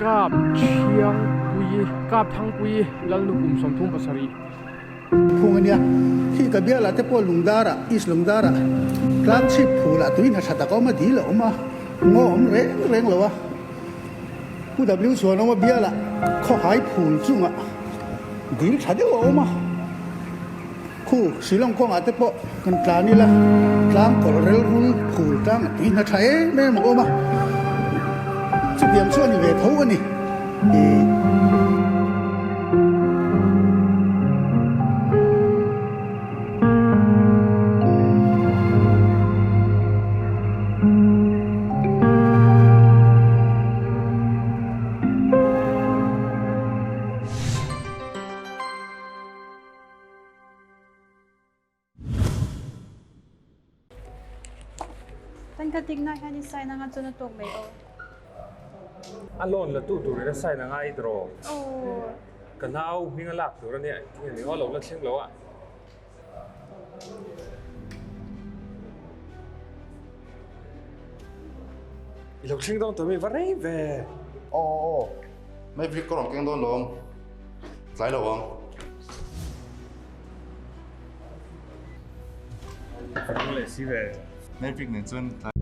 Kap Thiangpui Kap Thangpui Lalnu kum 37. Phung a nia, khi ka bialah te pawh Lungdarah, East Lungdarah, tlang chhip phulah tui hna tha tak a awm a, dil a awm a, ngaw a awm reng reng lo a. Pu W Chhuanawma bialah khawhai phul chungah dil tha deuh a awm a. Khu Shillong kawngah te pawh kan tlan ila tlang kawlh rel rul phul tlang a tui hna tha em em a awm a, chutiang chu a ni ve tho a ni. Kan ka tik na hian i sign anga chuan a tawk mai aw. A loan la tu turin a sign anga i draw. Aw. Ka nau hming a lak tur a nia tinge ni aw lo la thleng lo a. I lo thleng dawn tawh mi va rei ve. Aw aw aw. Maverick ka rawn keng dawn lo ang. Tlai lo ang. Rang leh si ve. Maverick nen chuan tlai.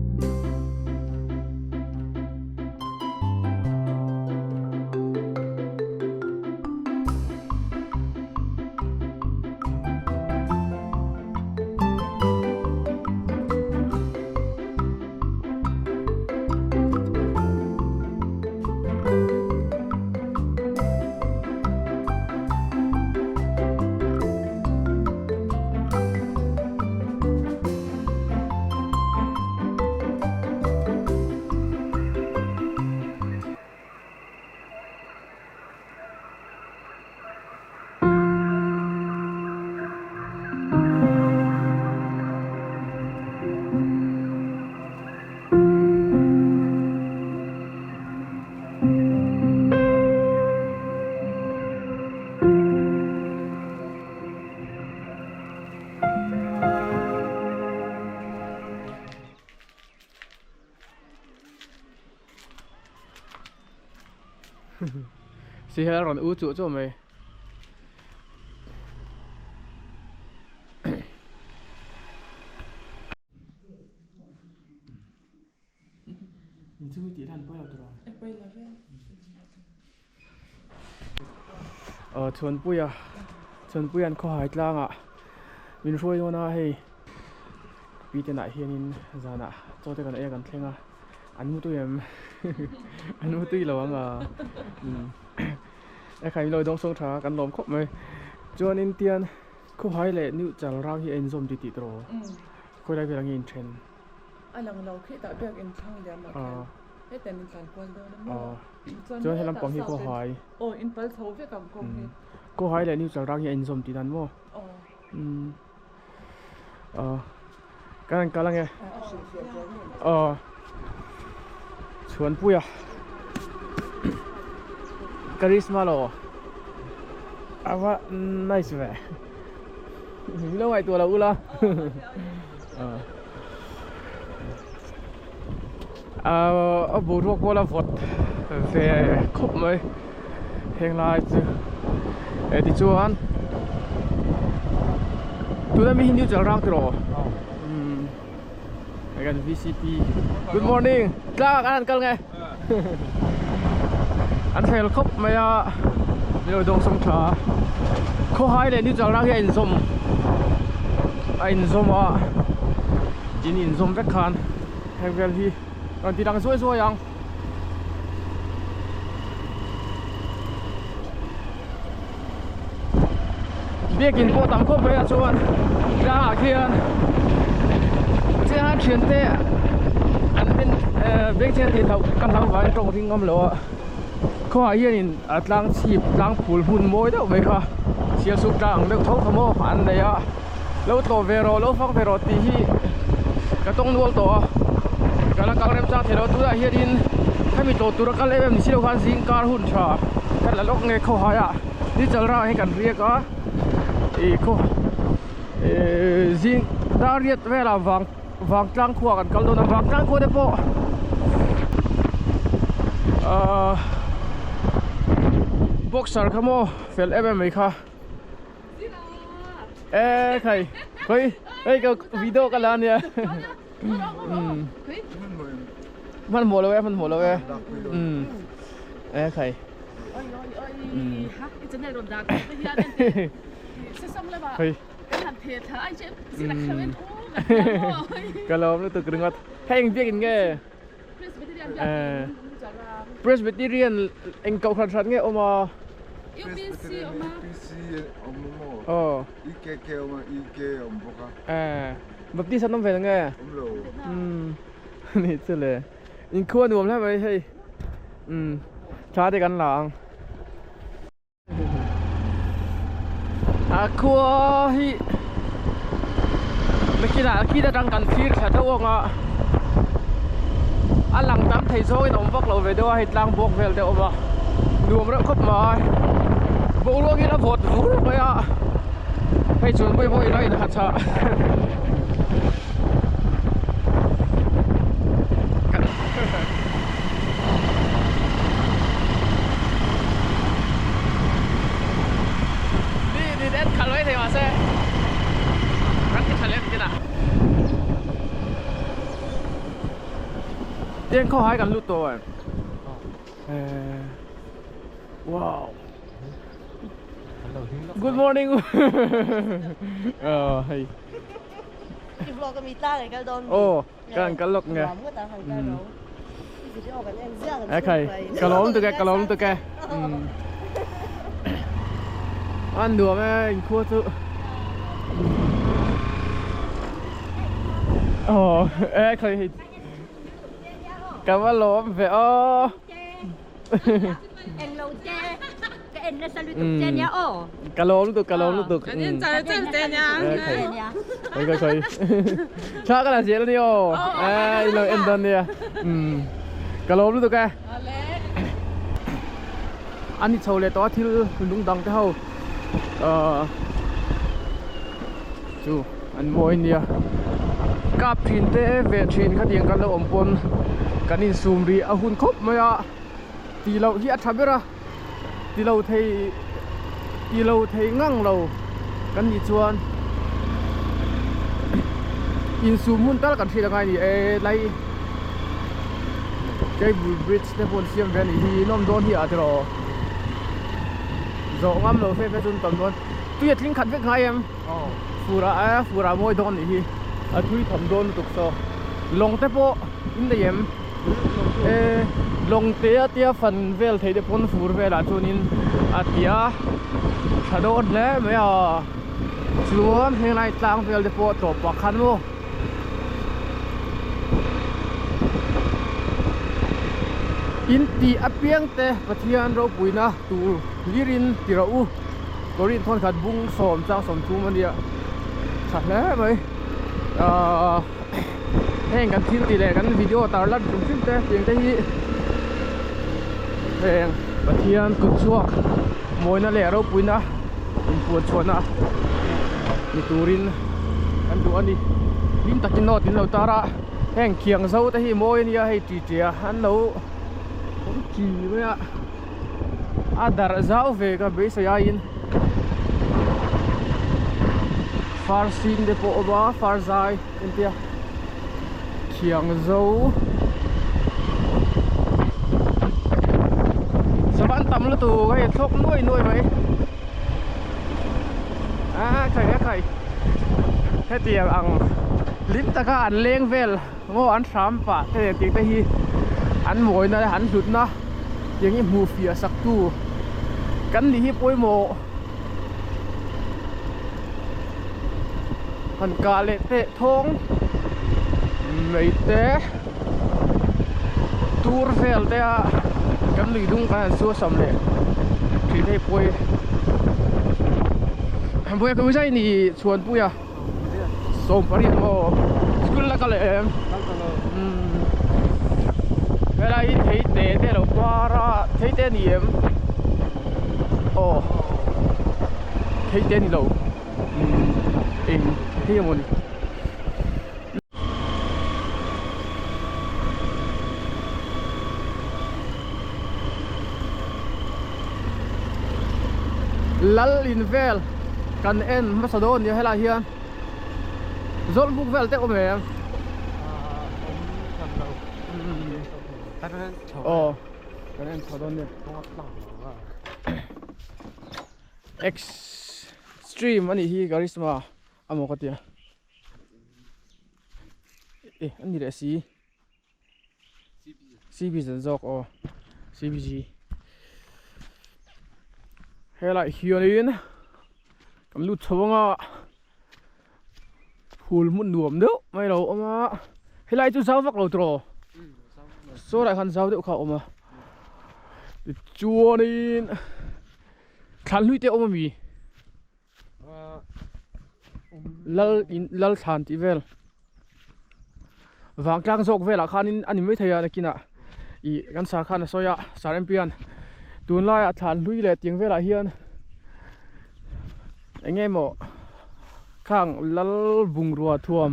Si hian a rawn u chuh chuh mai. Aw Chhuanpuia Chhuanpuia'n khawhai tlangah min hruai dawn a hei pi te nah hianin zanah chaw te kan ei a kan thleng a an mu tui em an mu tui lo ang a e khai min lo dawng sawng tha a kan lawm khawp mai chuanin tian khawhai leh new chal rang hi a inzawm tih tih tawh khawilai velah nge inthen. A lang lo khi tah biak in thlang liam ah khian hetiang in tlan kual dawn a maw chuan he lampang hi khawhai aw in pal chho vek ang kawng hi khawhai leh new chalrang hi a inzawm tih dan maw aw kan han kal ange aw chhuanpuia charisma lo ava nice ve min lo ngaihtuah lo ula a boruak pawh la vawt ve khawp mai heng lai chu eh tichuan tuna mi hi new chalrang tiraw umm hei kan vcp good morning tlangah kan han kal nge an fel khawp mai a min lo dawng sawm tha a khawhai leh new chalrang hi a inzawm a inzawm a in inzawm vek khan heng vel hi rawn ti lang zuai zuai ang. Biakin pawh tam khawp mai a chuan tlangah khian chiang thian te an en beng chiang tih hlauh ka hlau vangin tawng ring ngam lo a khawngah hianin a tlang chhip tlang phul hmun mawi deuh mai kha sial suk tlang ang deuh tho kha maw an nei a lo tlawh ve rawh lo fak ve rawh tih hi ka tawng nual tawh a ka la kal rem chang thei lo tunah hianin hemi tlawh tura kal em em ni si lo khan zing kar hun tha kan la lawk nge khawhai ah ni chal rang hi kan riak a ih khaw Zing dar riat velah vang vangtlang khua kan kal dawn a vangtlang khua te pawh ahh boxer kha maw fel em em mai kha e khai khawi hei ka video ka la ania umm hmanhmawh lo e hmanhmawh lo e umm e khai umm hei ka lawm lutuk ringawt hei eng biakin nge Presbyterian eng kohhran hran nge awm a aw Baptist an awm ve lo nge ni chu le inkhua nuam hle mai hei tha te kan la ang. A khua hi nakinah khi atang kan thlir thla deuh ang a a lang tam thei zawngin a awm vak lo ve deuh a hei tlang bawk vel te a awm a nuam reuh khawp mai boruak hi a vawt vur mai a hei chuan pawh pawh ila inha chah. Ni ni en khalh mai thei mahse kan ti tha lem tin a. Tiang khaw hai kan lut tawh em? Eh wow. Good morning. Ờ hei. I vlog ami tlang ai kal dawn mi. Aw Kan kal lawk nge. E khai ka lawm tuk e ka lawm tuk e. An nuam e in khua chu. Aw e khai hei. Ka va lawm ve aw. En lo che ka en nasa lutuk che nia aw. Ka lawm lutuk ka lawm lutuk. Kan en char char che nia. Khoi khoi khoi. Tha ka la zel ani aw. Eh i lo en dawn nia. Ka lawm lutuk e. Ani chho leh tawh a thil lung dang te ho chu an mawi nia. Kap thin te ve thin khatiang kan lo awm pawn kan insum rih a hun khawp mai a. Tih loh hi a tha ber a, ti lo thei ti lo thei ngang lo kan nih chuan insum hun tal kan hriat angai a ni e lai cable bridge te pawh an siam ve a nih hi nawm dawn hi ah tiraw zawh ngam lo fe fe chu an tam dawn tui a tling khat vek ngai em fur ah a fur ah mawi dawn a nih hi a thui tham dawn lutuk saw lawng te pawh in nei em. E lawng te a tia fan vel thei te pawn fur velah chuanin a tia tha dawn hle mai a chuan henglai tlang vel te pawh a tawp ah khan maw in tih apiang te Pathian ropuina tur hlirin ti rawh u Korin thawn khat bung sawm chang sawmthum a nia tha hle mai ahh. Heng kan thil tih leh kan video tar lan hrim hrim te tiang te hi heng Pathian kut chhuak mawina leh ropuina inpuan chhuahna ni turin kan duh a ni hlim takin note in lo tar a heng khiang zo te hi mawi a nia hei ṭi ṭia an lo awm ṭi mai a a darh zau ve ka beisei aiin. Far sin te pawh a awm a far zai entia thiang zo sava an tam lutuk hei a thlawk nuai nuai mai a khai a khai hetiang ang hlim taka an leng vel maw an hram pah te leh tih te hi an mawina leh an hlutna tiang hi hmuh fiah sak tu kan nih hi pawimawh. Han kah leh teh thawng mai te tur vel te a kan lui dung kan han suasam leh thin hei pawi buai ka zai ni chhuanpui a sawm pariat maw school la kal em helai hi thei te te a lo par a thei te a ni em. Aw thei te a ni lo umm eng maithei a mawni. Lal in vel kan en hmasa dawn nia helaiah hian zawlbuk vel te awm em? Aw kan en chho dawn nia. Extreme anih hi Karizma amaw ka tia. E ani leh si CB zan zawk aw CBG helai hianin kan lut chho anga phul hmun nuam deuh mai lo awm a helai chu zau vak lo tiraw saw lai khan zau deuh kha a awm a tichuanin thlan hlui te a awm ami. Lal in lal thlan tih vel vangtlang zawk velah khanin a ni mai thei a nakinah ih kan sar khan a sawi a sar M P an tunlaiah thlan hlui leh tiang velah hian eng nge maw khang lal bungrua thuam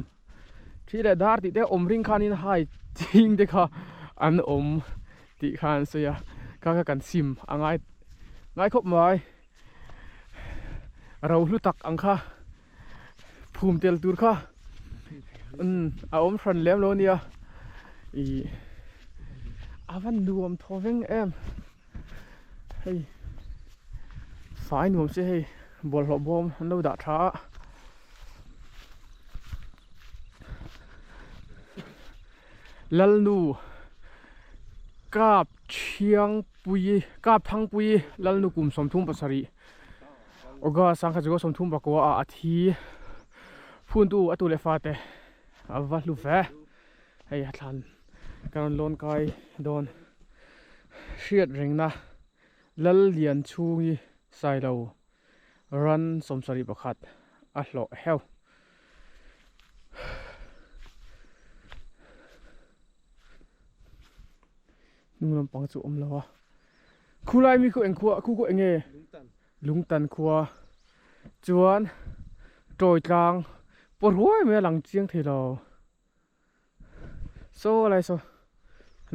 thi leh dar tih te awm ring khanin hai ching te kha an awm tih khan an sawi a kha kha kan sim a ngai ngai khawp mai. Ro hlu tak ang kha phum tel tur kha umm a awm hran lem lo ania ih a va nuam thaw veng em hei fai nuam se hei bawlhhlawh bawm an lo dah tha a Lalnu kap thiang. Pui kap Thangpui Lalnu kum 37 August sangkhat zikaw 39 ah a thi phuntu a tu leh fate a va hlu ve hei a thlan ka rawn lawn kai dawn hriat rengna Lal Lian chhungi Sailo ran 71 a hlawh heuh. Hnung lampang chu awm lo a khulai mi khu eng khua khu khu eng nge lungtan khua chuan tawi tlang pawh ruai mai a lang chiang thei lo saw lai saw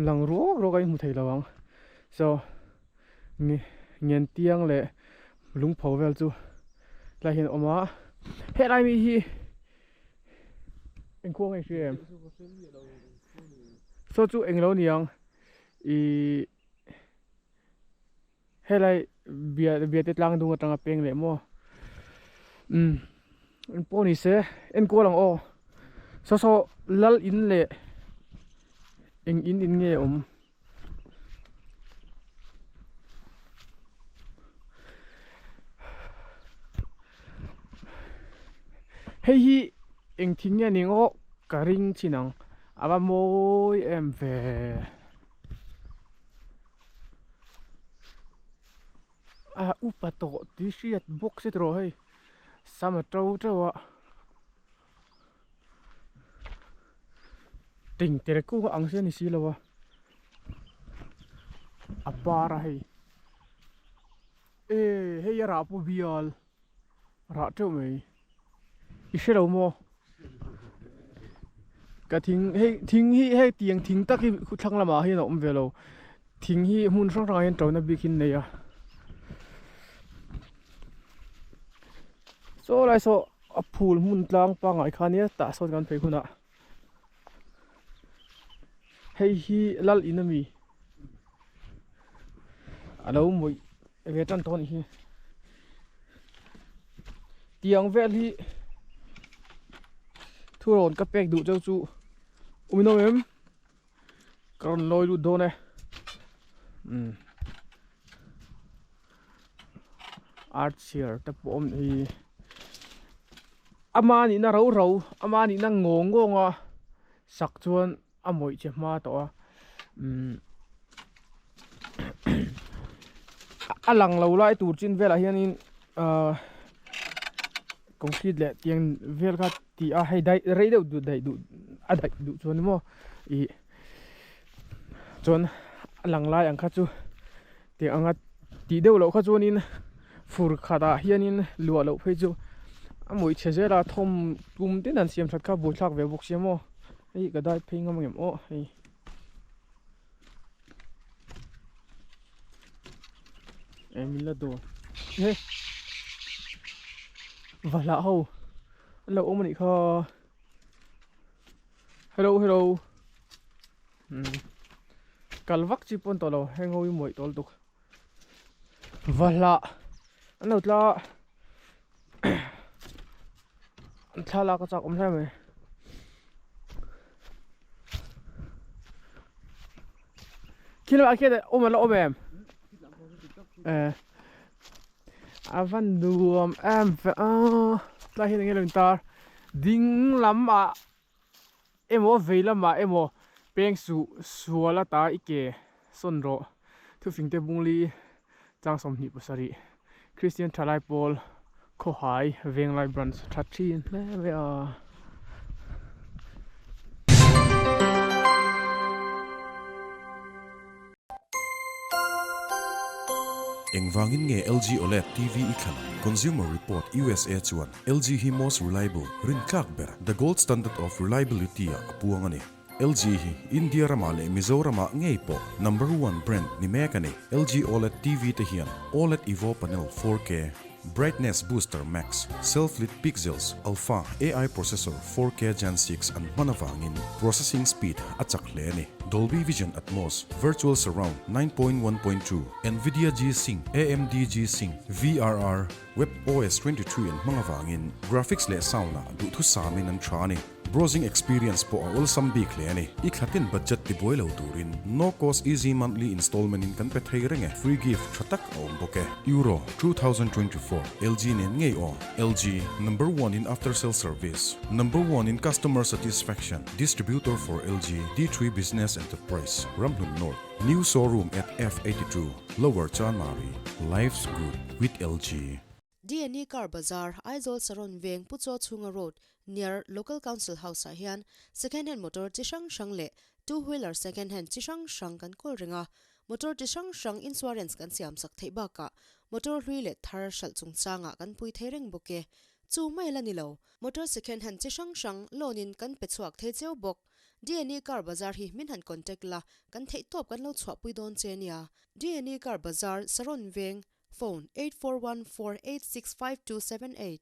lang ruak ruak a in hmu thei lo ang saw nge ngen tiang leh lungpho vel chu tlai hian a awm a helai mi hi. Eng khuang nge hria em? Saw chu englo niang ih helai bia biate tlang dung atanga peng leh maw umm eng pawh ni se enkual ang aw saw saw lal in leh eng in in nge awm. Hei hi eng thing nge ni ngawh ka ring chin ang a va mawi em ve. A upa tawh tih hriat bawk si tawh hei sam a to teuh a. Ting tel kung ang si a ni si lo a a par a hei e hei a rah pawh bial rah teuh mai i hre lo maw ka thing hei thing hi hei tiang thing tak hi thlang lamah hian a awm ve lo thing hi hmun hrang hrangah hian ṭona bik hi an nei a saw lai saw. A phul hmun tlang pangngai kha ania tah sawn kan phei hunah hei hi lal in ami a lo mawih ve tan tawh anih hi tiang vel hi thurawn ka pek duh cheu chu awm in awm em ka rawn lawi lut dawn e umm. Archhiar te pawh awm hi ama nihna rau rau ama nihna ngawng ngawng a sak chuan a mawih che hma tawh a umm a lang lo lai tur chin velah hianin ahh concrete leh tiang vel kha tih a hei daih rei deuh duh daih duh a daih duh chuan maw ih chuan a lang lai ang kha chu tiang anga tih deuh loh kha chuanin fur khatah hianin luah loh phei chu A mawih chhe zel a thawm tum tin an siam that kha buaithlak ve bawk sia maw hei ka dai phei ngam angem aw hei. E min la dawn he va hlah ho an lo awm anih kha hello hello umm kal vak chi pawn tawh lo heng ho hi mawih tawl tuk va hlah an lo tla an thlalak a chak awm hle mai. Khi lamah khian awm an la awm em? Eh a van nuam em ve a tlai hian enge lo intar ding lamah emaw vei lamah emaw peng suh sual ata i ke sawn rawh thufing te bungli chang 27 Christian thalai pawl khawhai venglai branch tha thin hle mai a. Engvangin nge LG OLED TV i thlan ang? Consumer Report usa chuan LG hi most reliable, rintlak ber, the gold standard of reliability ah a puang a ni. LG hi India ramah leh Mizoramah ngei pawh number one brand ni mek a ni. LG OLED TV te hian OLED Evo Panel 4K, Brightness Booster Max, Self-Lit Pixels, Alpha AI Processor 4K Gen 6 an hman avangin processing speed a chak hle a ni. Dolby Vision Atmos, Virtual Surround 9.1.2, Nvidia G-Sync, AMD G-Sync, VRR, WebOS 23 an hmang avangin graphics leh sound-ah duhthusamin an tha a ni. Browsing experience pawh a awlsam bik hle a ni. I thlatin budget ti buai lo turin no cost easy monthly installment in kan pe thei reng e. Free gift tha tak a awm bawk e. Euro 2024 LG nen ngei aw. LG, number one in after sale service, number one in customer satisfaction, distributor for LG, D3 Business Enterprise, Ramhlun North, new showroom at F82, Lower Chanmari, life's good with LG. DNA Car Bazar, Aizawl Saron Veng Pu Chaw Chhunga Road, near Local Council House ah hian second hand motor chi hrang hrang leh two wheeler second hand chi hrang hrang kan kawl reng a, motor chi hrang hrang insurance kan siam sak theih bakah motor hlui leh thar hralh chungchangah kan pui thei reng bawk e. Chu mai la ni lo, motor second hand chi hrang hrang loan in kan pe chhuak thei cheu bawk. DNA Car Bazar hi min han contact la, kan theihtawp kan lo chhuahpui dawn che nia. DNA Car Bazar, Saron Veng, Phone, 8414865278.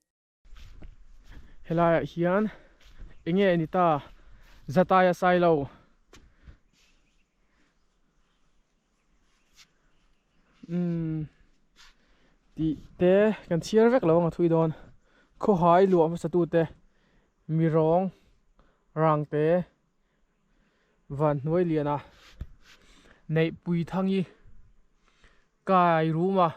Helaiah hian enge a ni ta Zataya Sailo umm tih te kan chhiar vek lo ang a thui dawn khawhai luah hmasa tute mi rawng rang te van hnuai liana neihpui thangi Kai rum a,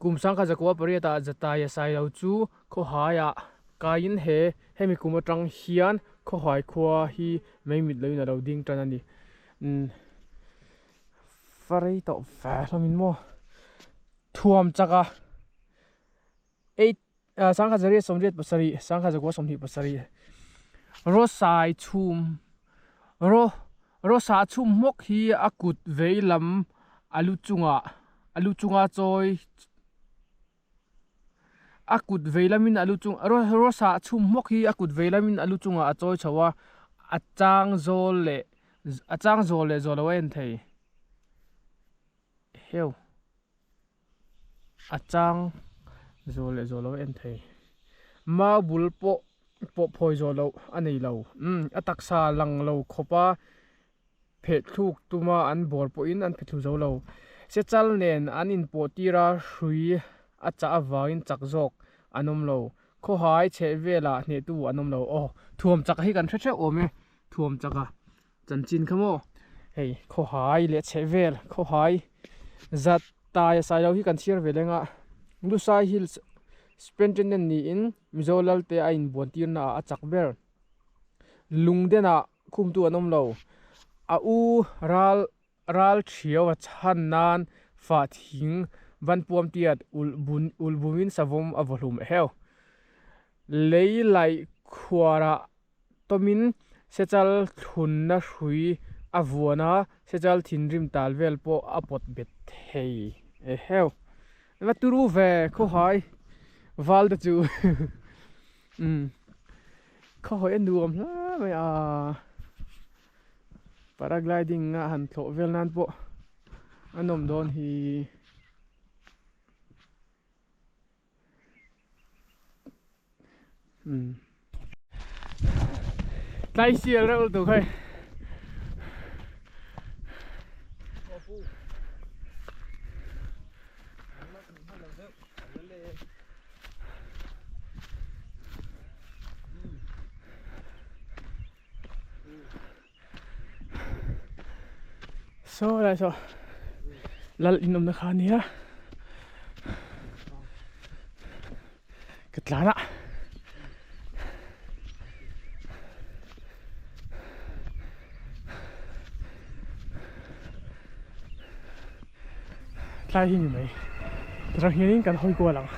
kum 1908 ah Zataya Sailo chu khawhaiah kaiin he hemi kum atang hian khawhai khua hi mei mit loin a lo ding tan a ni. Umm farei tawh ve hlawmin maw thuam chak a eight 1987 1927 Rawsai chhum raw rawsa chhum hmawk hi a kut vei lam a lu chungah a lu chunga chawi a kut vei lamin a lu chung rawsa chhum hmawk hi a kut vei lamin a lu chungah a chawi chho a a chang zawl leh a chang zawl leh zawl lo a en thei heu. A chang zawh leh zawh loh a en thei. Mau bul pawh pawh phawi zawh loh a nei lo. Umm a taksa lang lo khawpa phehthluk tuma an bawr pawhin an phethlu zo lo. Sechal nen an inpawh tir a hrui a chah avangin chak zawk an awm lo. Khawhai chheh velah hnehtu an awm lo. Aw thuam chak hi kan hre theuh awm e thuam chak a. Chanchin kha maw hei khawhai leh chheh vel khawhai zat tai a sailo hi kan chhiar ve leng a Lusai Hills Superintendent niin Mizo Lalte a inbuan tirna ah a chak ber Lungden ah khumtu an awm lo a u ral ral thiau a chhan nan fah thing van puam tiat ulh bun ulh bumin savawm a vaw hlum eheu lei laih khuar ah Tawmin sechal thlunna hrui a vuan a, sechal thinrim tal vel pawh a pawt bet thei eheu. Va turu ve khawhai. Val te chu umm khaw hawi a nuam hle mai a paragliding a han thlawh vel nan pawh a nawm dawn hi. Umm tlai sial reuh lutuk hei. Saw lai saw lal in awmna kha a nia ka tlan a tlai hi ni mai tichuan hianin kan hawi kual ang.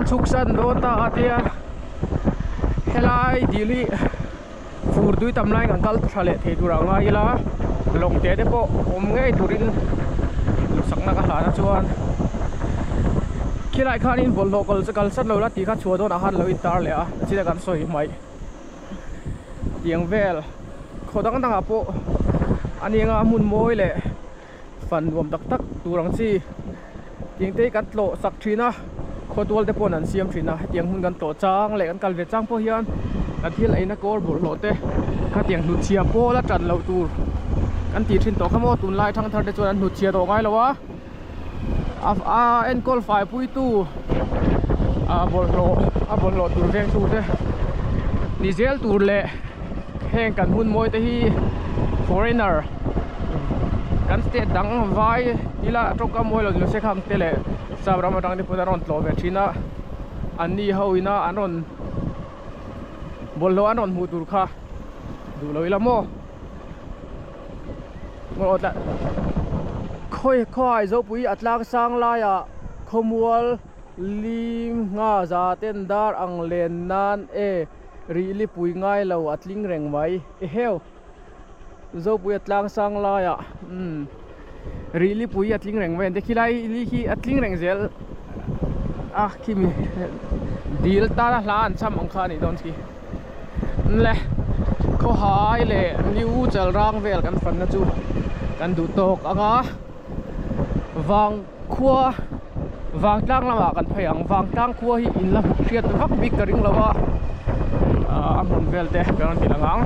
chhuk san dawn ta a tia helai dil hi fur tui tam laiin kan kal tha leh thei tur ah ngai ila lawng te te pawh awm ngei turin duhsakna ka hlan a chuan khilai khanin bawlhhlawh kal kal sat lo la tih kha chhuah dawnah khan lo intar leh a chile kan sawi hmaih. Tiang vel khaw dang dangah pawh a ni anga hmun mawi leh fan nuam tak tak tur ang chi tiang te hi kan tlawh sak thin a khawtual te pawh an siam thin a hetiang hmun kan tlawh chang leh kan kal ve chang pawh hian kan thil eina kawr bawlhhlawh te khatiang hnutchhia pawl a tan loh tur kan tih thin tawh kha maw tunlai thangthar te chuan an hnutchhia tawh ngai lo a. A enkawl fai puitu a bawlhhlawh a bawlhhlawh tur veng tu te ni zel tur leh heng kan hun mawi te hi foreigner kan state dang vai ila tawngka mawi lo nilo se khang te leh sap ram atang te pawhin an rawn tlawh ve thin a an ni ho ina an rawn bawlhhlawh an rawn hmuh tur kha duh lo ila maw. Khawi khawai Zopui a tlang sang laiah khawmual lim ngha za ten dar ang len nan e rih lipui ngai lo a tling reng mai eheu Zopui a tlang sang laiah umm rih lipui a tling reng mai an ti khilai li khi a tling reng zel a khimi dil tana hla an cham ang kha a nih dawn khi. Le khawhai leh new chalrang vel kan fanna chu kan duh tawk ang a vang khua vangtlang lamah kan phei ang vangtlang khua hi in la hriat vak bik ka ring lo a ah a hmun vel te kan rawn ti lang ang.